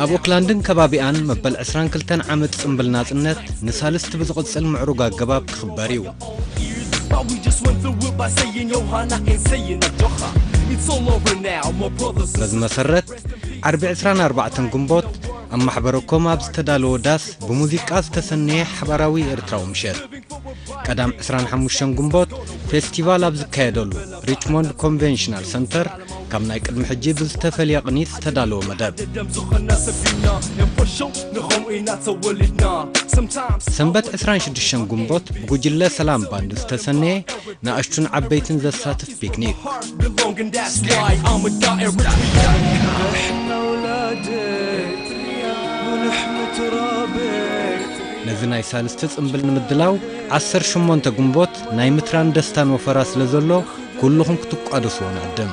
ኣብ ኦክላንድን ከባቢኣን መበል ዕስራን ክልተን ዓመት ጽምብል ናጽነት ንሳልስቲ ብዝቕጽል ምዕሩግ ኣገባብ ክኽበር እዩ። But we just went through it by saying Johanna and saying Ajoha. It's all over now, my brothers and በዚ መሰረት ዓርቢ ዕስራን ኣርባዕተን ግንቦት ኣብ ማሕበረ ኮም ኣብ ዝተዳለወ ዳስ ብሙዚቃ ዝተሰነየ ሓባራዊ ኤርትራዊ ምሸት። ቀዳም ዕስራን ሓሙሽተን ግንቦት ፌስቲቫል ኣብ ዝካየደሉ ሪችሞንድ ኮንቬንሽናል ሰንተር ካብ ናይ ቅድሚ ሕጂ ብዝተፈልየ ቅኒት ዝተዳለወ መደብ። ሰንበት ዕስራን ሽዱሽተን ግንቦት ብጉጅለ ሰላም ባንድ ዝተሰነየ ንኣሽቱን ዓበይትን ዘሳትፍ ፒክኒክ። ነዚ ናይ ሳልስቲ ጽምብል ንምድላው ዓሰርተ ሸሞንተ ግንቦት ናይ ምትራን ደስታን ወፈራ ስለ ዘሎ ኩልኹም ክትቋደስዎ ንዕድም።